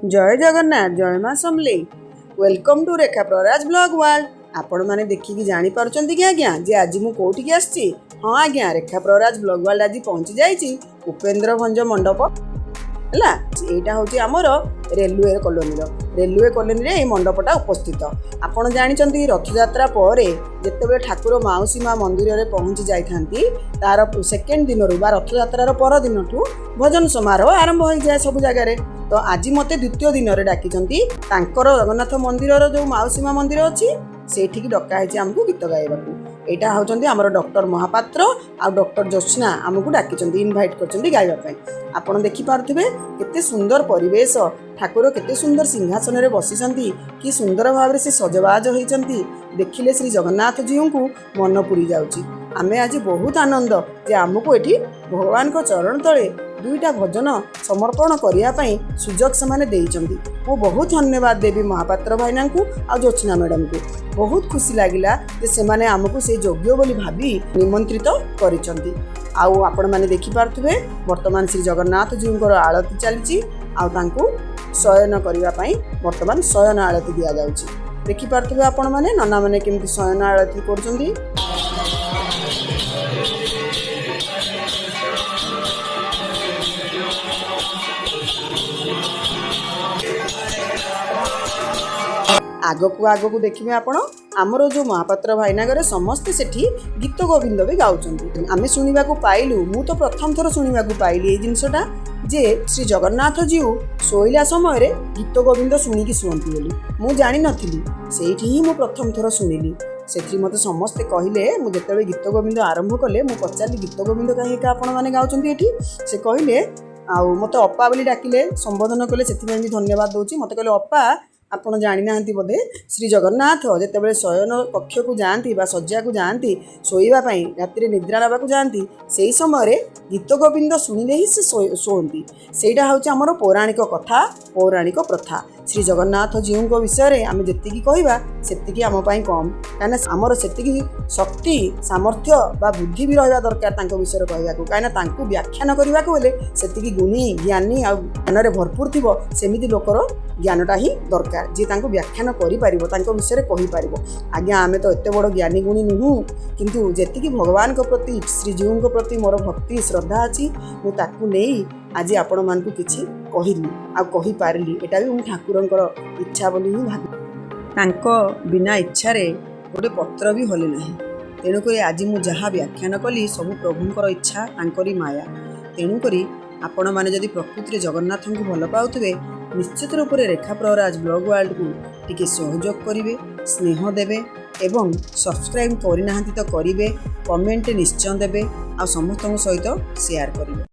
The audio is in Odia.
ଜୟ ଜଗନ୍ନାଥ, ଜୟ ମା Samalei. Welcome to Rekha Praharaj Vlog World. ଆପଣମାନେ ଦେଖିକି ଜାଣିପାରୁଛନ୍ତି କି ଆଜ୍ଞା, ଯେ ଆଜି ମୁଁ କେଉଁଠିକି ଆସିଛି? ହଁ ଆଜ୍ଞା, ରେଖା ପ୍ରହରାଜ ବ୍ଲଗ୍ ୱାର୍ଲଡ ଆଜି ପହଞ୍ଚି ଯାଇଛି ଉପେନ୍ଦ୍ର ଭଞ୍ଜ ମଣ୍ଡପ। ହେଲା, ଏଇଟା ହେଉଛି ଆମର ରେଲୱେ କଲୋନୀର, ରେଲୱେ କଲୋନୀରେ ଏଇ ମଣ୍ଡପଟା ଉପସ୍ଥିତ। ଆପଣ ଜାଣିଛନ୍ତି, ରଥଯାତ୍ରା ପରେ ଯେତେବେଳେ ଠାକୁର ମାଉସୀ ମା ମନ୍ଦିରରେ ପହଞ୍ଚି ଯାଇଥାନ୍ତି, ତାର ସେକେଣ୍ଡ ଦିନରୁ ବା ରଥଯାତ୍ରାର ପରଦିନଠୁ ଭଜନ ସମାରୋହ ଆରମ୍ଭ ହୋଇଯାଏ ସବୁ ଜାଗାରେ। ତ ଆଜି ମୋତେ ଦ୍ୱିତୀୟ ଦିନରେ ଡାକିଛନ୍ତି। ତାଙ୍କର ଜଗନ୍ନାଥ ମନ୍ଦିରର ଯେଉଁ ମାଉସୀ ମା ମନ୍ଦିର ଅଛି, ସେଇଠିକି ଡକା ହେଇଛି ଆମକୁ ଗୀତ ଗାଇବାକୁ। ଏଇଟା ହେଉଛନ୍ତି ଆମର ଡକ୍ଟର ମହାପାତ୍ର ଆଉ ଡକ୍ଟର ଜ୍ୟୋତ୍ସ୍ନା, ଆମକୁ ଡାକିଛନ୍ତି, ଇନଭାଇଟ୍ କରିଛନ୍ତି ଗାଇବା ପାଇଁ। ଆପଣ ଦେଖିପାରୁଥିବେ କେତେ ସୁନ୍ଦର ପରିବେଶ, ଠାକୁର କେତେ ସୁନ୍ଦର ସିଂହାସନରେ ବସିଛନ୍ତି, କି ସୁନ୍ଦର ଭାବରେ ସେ ସଜବାଜ ହେଇଛନ୍ତି। ଦେଖିଲେ ଶ୍ରୀ ଜଗନ୍ନାଥ ଜୀଉଙ୍କୁ ମନ ପୁରି ଯାଉଛି। ଆମେ ଆଜି ବହୁତ ଆନନ୍ଦ ଯେ ଆମକୁ ଏଠି ଭଗବାନଙ୍କ ଚରଣ ତଳେ ଦୁଇଟା ଭଜନ ସମର୍ପଣ କରିବା ପାଇଁ ସୁଯୋଗ ସେମାନେ ଦେଇଛନ୍ତି। ମୁଁ ବହୁତ ଧନ୍ୟବାଦ ଦେବି ମହାପାତ୍ର ଭାଇନାଙ୍କୁ ଆଉ ଜ୍ୟୋତ୍ସ୍ନା ମ୍ୟାଡ଼ାମକୁ। ବହୁତ ଖୁସି ଲାଗିଲା ଯେ ସେମାନେ ଆମକୁ ସେଇ ଯୋଗ୍ୟ ବୋଲି ଭାବି ନିମନ୍ତ୍ରିତ କରିଛନ୍ତି। ଆଉ ଆପଣମାନେ ଦେଖିପାରୁଥିବେ, ବର୍ତ୍ତମାନ ଶ୍ରୀ ଜଗନ୍ନାଥ ଜୀଉଙ୍କର ଆଳତି ଚାଲିଛି ଆଉ ତାଙ୍କୁ ଶୟନ କରିବା ପାଇଁ ବର୍ତ୍ତମାନ ଶୟନ ଆଳତି ଦିଆଯାଉଛି। ଦେଖିପାରୁଥିବେ ଆପଣମାନେ, ନନାମାନେ କେମିତି ଶୟନ ଆଳତି କରୁଛନ୍ତି। ଆଗକୁ ଆଗକୁ ଦେଖିବେ ଆପଣ, ଆମର ଯେଉଁ ମହାପାତ୍ର ଭାଇନାଗରେ ସମସ୍ତେ ସେଠି ଗୀତ ଗୋବିନ୍ଦ ବି ଗାଉଛନ୍ତି। ଆମେ ଶୁଣିବାକୁ ପାଇଲୁ, ମୁଁ ତ ପ୍ରଥମ ଥର ଶୁଣିବାକୁ ପାଇଲି ଏଇ ଜିନିଷଟା ଯେ ଶ୍ରୀ ଜଗନ୍ନାଥ ଜୀଉ ଶୋଇଲା ସମୟରେ ଗୀତ ଗୋବିନ୍ଦ ଶୁଣିକି ଶୁଅନ୍ତି ବୋଲି ମୁଁ ଜାଣିନଥିଲି। ସେଇଠି ହିଁ ମୁଁ ପ୍ରଥମ ଥର ଶୁଣିଲି। ସେଥିରେ ମୋତେ ସମସ୍ତେ କହିଲେ, ମୁଁ ଯେତେବେଳେ ଗୀତ ଗୋବିନ୍ଦ ଆରମ୍ଭ କଲେ, ମୁଁ ପଚାରିଲି, "ଗୀତ ଗୋବିନ୍ଦ କାହିଁକି ଆପଣମାନେ ଗାଉଛନ୍ତି ଏଠି?" ସେ କହିଲେ ଆଉ ମୋତେ ଅପା ବୋଲି ଡାକିଲେ, ସମ୍ବୋଧନ କଲେ, ସେଥିପାଇଁ ବି ଧନ୍ୟବାଦ ଦେଉଛି। ମୋତେ କହିଲେ, "ଅପା, ଆପଣ ଜାଣିନାହାନ୍ତି ବୋଧେ, ଶ୍ରୀ ଜଗନ୍ନାଥ ଯେତେବେଳେ ଶୟନ କକ୍ଷକୁ ଯାଆନ୍ତି ବା ଶଯ୍ୟାକୁ ଯାଆନ୍ତି ଶୋଇବା ପାଇଁ, ରାତିରେ ନିଦ୍ରା ନେବାକୁ ଯାଆନ୍ତି, ସେଇ ସମୟରେ ଗୀତ ଗୋବିନ୍ଦ ଶୁଣିଲେ ହିଁ ସେ ଶୁଅନ୍ତି। ସେଇଟା ହେଉଛି ଆମର ପୌରାଣିକ କଥା, ପୌରାଣିକ ପ୍ରଥା। ଶ୍ରୀ ଜଗନ୍ନାଥ ଜୀଉଙ୍କ ବିଷୟରେ ଆମେ ଯେତିକି କହିବା, ସେତିକି ଆମ ପାଇଁ କମ୍। କାହିଁକିନା ଆମର ସେତିକି ଶକ୍ତି, ସାମର୍ଥ୍ୟ ବା ବୁଦ୍ଧି ବି ରହିବା ଦରକାର ତାଙ୍କ ବିଷୟରେ କହିବାକୁ। କାହିଁକିନା ତାଙ୍କୁ ବ୍ୟାଖ୍ୟାନ କରିବାକୁ ହେଲେ ସେତିକି ଗୁଣୀ, ଜ୍ଞାନୀ ଆଉ ଜ୍ଞାନରେ ଭରପୁର ଥିବ, ସେମିତି ଲୋକର ଜ୍ଞାନଟା ହିଁ ଦରକାର, ଯିଏ ତାଙ୍କୁ ବ୍ୟାଖ୍ୟାନ କରିପାରିବ, ତାଙ୍କ ବିଷୟରେ କହିପାରିବ। ଆଜ୍ଞା, ଆମେ ତ ଏତେ ବଡ଼ ଜ୍ଞାନୀ ଗୁଣୀ ନୁହଁ, କିନ୍ତୁ ଯେତିକି ଭଗବାନଙ୍କ ପ୍ରତି, ଶ୍ରୀଜୀଉଙ୍କ ପ୍ରତି ମୋର ଭକ୍ତି ଶ୍ରଦ୍ଧା ଅଛି, ମୁଁ ତାକୁ ନେଇ ଆଜି ଆପଣମାନଙ୍କୁ କିଛି କହିଲି ଆଉ କହିପାରିଲି। ଏଇଟା ବି ମୁଁ ଠାକୁରଙ୍କର ଇଚ୍ଛା ବୋଲି ହିଁ ଭାବି, ତାଙ୍କ ବିନା ଇଚ୍ଛାରେ ଗୋଟେ ପତ୍ର ବି ହଲେ ନାହିଁ। ତେଣୁକରି ଆଜି ମୁଁ ଯାହା ବ୍ୟାଖ୍ୟାନ କଲି, ସବୁ ପ୍ରଭୁଙ୍କର ଇଚ୍ଛା, ତାଙ୍କରି ମାୟା। ତେଣୁକରି ଆପଣମାନେ ଯଦି ପ୍ରକୃତିରେ ଜଗନ୍ନାଥଙ୍କୁ ଭଲ ପାଉଥିବେ, ନିଶ୍ଚିତ ରୂପରେ ରେଖା ପ୍ରହରାଜ ବ୍ଲଗ୍ ୱାର୍ଲଡକୁ ଟିକେ ସହଯୋଗ କରିବେ, ସ୍ନେହ ଦେବେ ଏବଂ ସବସ୍କ୍ରାଇବ୍ କରିନାହାନ୍ତି ତ କରିବେ, କମେଣ୍ଟ ନିଶ୍ଚୟ ଦେବେ ଆଉ ସମସ୍ତଙ୍କ ସହିତ ସେୟାର କରିବେ।